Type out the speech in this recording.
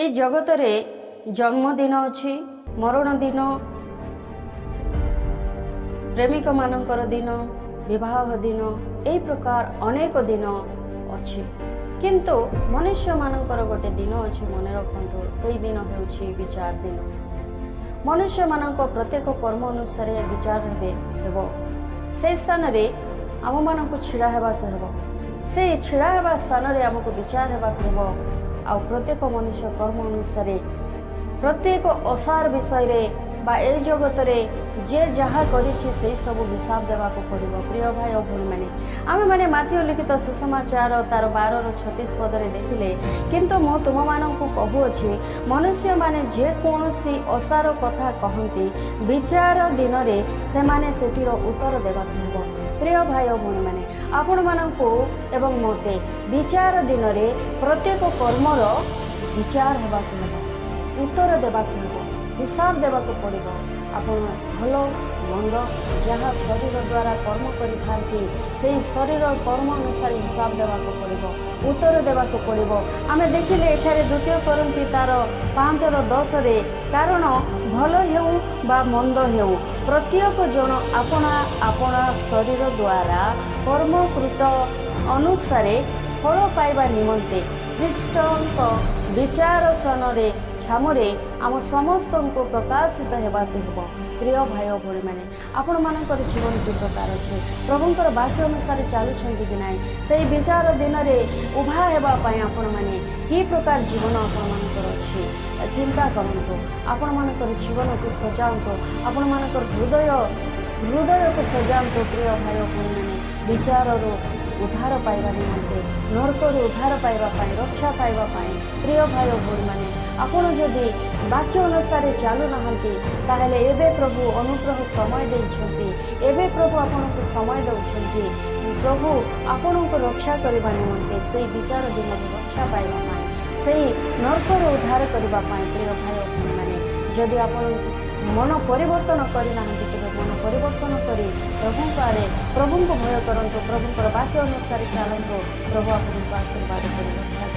ଏଇ ଜଗତରେ ଜନ୍ମଦିନ ଅଛି, ମରଣ ଦିନ, ପ୍ରେମିକମାନଙ୍କର ଦିନ, ବିବାହ ଦିନ, ଏହି ପ୍ରକାର ଅନେକ ଦିନ ଅଛି। କିନ୍ତୁ ମନୁଷ୍ୟମାନଙ୍କର ଗୋଟେ ଦିନ ଅଛି, ମନେ ରଖନ୍ତୁ, ସେଇ ଦିନ ହେଉଛି ବିଚାର ଦିନ। ମନୁଷ୍ୟମାନଙ୍କ ପ୍ରତ୍ୟେକ କର୍ମ ଅନୁସାରେ ବିଚାର ହେବ। ସେଇ ସ୍ଥାନରେ ଆମମାନଙ୍କୁ ଛିଡ଼ା ହେବାକୁ ହେବ। ସେଇ ଛିଡ଼ା ହେବା ସ୍ଥାନରେ ଆମକୁ ବିଚାର ହେବାକୁ ହେବ। ଆଉ ପ୍ରତ୍ୟେକ ମନୁଷ୍ୟ କର୍ମ ଅନୁସାରେ ପ୍ରତ୍ୟେକ ଅସାର ବିଷୟରେ ବା ଏଇ ଜଗତରେ ଯିଏ ଯାହା କରିଛି, ସେଇ ସବୁ ହିସାବ ଦେବାକୁ ପଡ଼ିବ। ପ୍ରିୟ ଭାଇ ଓ ଭଉଣୀମାନେ, ଆମେମାନେ ମାଥିଉ ଲିଖିତ ସୁସମାଚାର ତାର 12ର 36 ପଦରେ ଦେଖିଲେ, କିନ୍ତୁ ମୁଁ ତୁମମାନଙ୍କୁ କହୁଅଛି, ମନୁଷ୍ୟମାନେ ଯେକୌଣସି ଅସାର କଥା କହନ୍ତି, ବିଚାର ଦିନରେ ସେମାନେ ସେଥିର ଉତ୍ତର ଦେବାକୁ ହେବ। ପ୍ରିୟ ଭାଇ ଓ ଭଉଣୀମାନେ, ଆପଣମାନଙ୍କୁ ଏବଂ ମୋତେ ବିଚାର ଦିନରେ ପ୍ରତ୍ୟେକ କର୍ମର ବିଚାର ହେବାକୁ ହେବ, ଉତ୍ତର ଦେବାକୁ ହେବ, ହିସାବ ଦେବାକୁ ପଡ଼ିବ। ଆପଣ ଭଲ ମନ୍ଦ ଯାହା ଶରୀର ଦ୍ୱାରା କର୍ମ କରିଥାନ୍ତି, ସେଇ ଶରୀର କର୍ମ ଅନୁସାରେ ହିସାବ ଦେବାକୁ ପଡ଼ିବ, ଉତ୍ତର ଦେବାକୁ ପଡ଼ିବ। ଆମେ ଦେଖିଲେ ଏଠାରେ ଦ୍ୱିତୀୟ କରିନ୍ଥୀ ତାର 5ର 10ରେ, କାରଣ ଭଲ ହେଉ ବା ମନ୍ଦ ହେଉ, ପ୍ରତ୍ୟେକ ଜଣ ଆପଣା ଆପଣା ଶରୀର ଦ୍ୱାରା କର୍ମକୃତ ଅନୁସାରେ ଫଳ ପାଇବା ନିମନ୍ତେ ଖ୍ରୀଷ୍ଟଙ୍କ ବିଚାରାସନରେ ଛାମୁରେ ଆମ ସମସ୍ତଙ୍କୁ ପ୍ରକାଶିତ ହେବାକୁ ହେବ। ପ୍ରିୟ ଭାଇ ଓ ଭଉଣୀମାନେ, ଆପଣମାନଙ୍କର ଜୀବନ କି ପ୍ରକାର ଅଛି? ପ୍ରଭୁଙ୍କର ବାକ୍ୟ ଅନୁସାରେ ଚାଲୁଛନ୍ତି କି ନାହିଁ? ସେଇ ବିଚାର ଦିନରେ ଉଭା ହେବା ପାଇଁ ଆପଣମାନେ କି ପ୍ରକାର ଜୀବନ ଆପଣମାନଙ୍କର ଅଛି, ଚିନ୍ତା କରନ୍ତୁ। ଆପଣମାନଙ୍କର ଜୀବନକୁ ସଜାନ୍ତୁ, ଆପଣମାନଙ୍କର ହୃଦୟକୁ ସଜାନ୍ତୁ। ପ୍ରିୟ ଭାଇ ଓ ଭଉଣୀମାନେ, ବିଚାରରୁ ଉଦ୍ଧାର ପାଇବା ନିମନ୍ତେ, ନର୍କରୁ ଉଦ୍ଧାର ପାଇବା ପାଇଁ, ରକ୍ଷା ପାଇବା ପାଇଁ, ପ୍ରିୟ ଭାଇ ଓ ଭଉଣୀମାନେ, ଆପଣ ଯଦି ବାକ୍ୟ ଅନୁସାରେ ଚାଲୁନାହାନ୍ତି, ତାହେଲେ ଏବେ ପ୍ରଭୁ ଅନୁଗ୍ରହ ସମୟ ଦେଇଛନ୍ତି। ଏବେ ପ୍ରଭୁ ଆପଣଙ୍କୁ ସମୟ ଦେଉଛନ୍ତି। ପ୍ରଭୁ ଆପଣଙ୍କୁ ରକ୍ଷା କରିବା ନିମନ୍ତେ, ସେଇ ବିଚାର ଦିନରୁ ରକ୍ଷା ପାଇବା ପାଇଁ, ସେଇ ନର୍କରୁ ଉଦ୍ଧାର କରିବା ପାଇଁ, ପ୍ରିୟ ଭାଇ ଓ ଭଉଣୀମାନେ, ଯଦି ଆପଣ ମନ ପରିବର୍ତ୍ତନ କରିନାହାନ୍ତି, ତେବେ ମନ ପରିବର୍ତ୍ତନ କରି ପ୍ରଭୁଙ୍କ ଆଡ଼େ, ପ୍ରଭୁଙ୍କୁ ଭୟ କରନ୍ତୁ, ପ୍ରଭୁଙ୍କର ବାକ୍ୟ ଅନୁସାରେ ଚାଲନ୍ତୁ। ପ୍ରଭୁ ଆପଣଙ୍କୁ ଆଶୀର୍ବାଦ କରି ରକ୍ଷା